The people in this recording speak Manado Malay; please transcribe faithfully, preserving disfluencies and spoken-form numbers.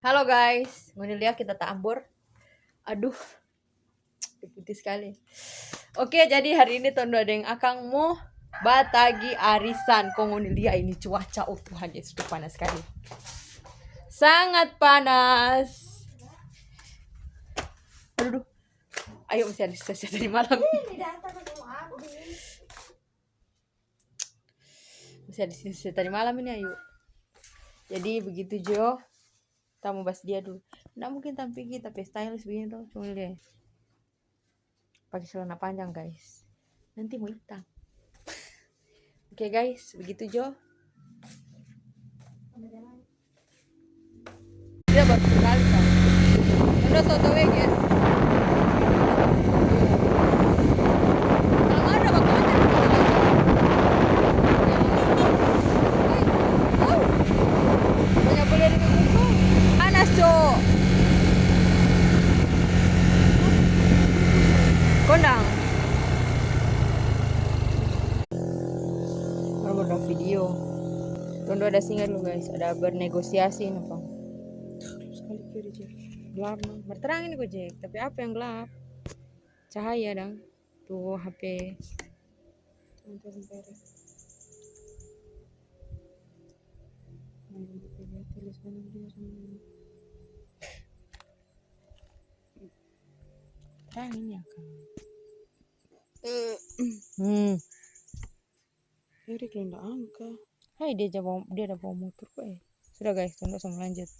Halo guys, ngoni lia kita ta ambor. Aduh, putih sekali. Oke, jadi hari ini Tondo deng akang mo batagi arisan. Kong ngoni lia ini cuaca, oh Tuhan Yesus, panas sekali. Sangat panas. Aduh, ayo, masih ada sisa-sisa dari malam. Masih ada sisa-sisa dari malam ini, ayo. Jadi begitu jo, kita mo bas dia dulu. Nda mungkin tampi kita pe stylist begini to, cuma dia pakai celana panjang, guys. Nanti mo hitam. Oke, guys, begitu jo. Dia baru sekali, kan? Udah soto we, guys. Nggak ada bakal aja. Au. Banyak boleh lebih untung. Panas, cok. Kondang. Baru ada video. Tondo ada singa dulu, guys. Ada bernegosiasi, no, Bang. Sekali kiri, Jack. Gelap, no. Berterang ini, Gojek. Tapi apa yang gelap? Cahaya, dang. Tuh, H P. Sebentar, sebentar. Nah, kita lihat tulisannya dia sama ini. Terang ini, akang. Hmm. Erik lo nda angka. Hai, dia ja bawa, dia ada bawa motor kok, eh. Sudah, guys, Tondo sama lanjut.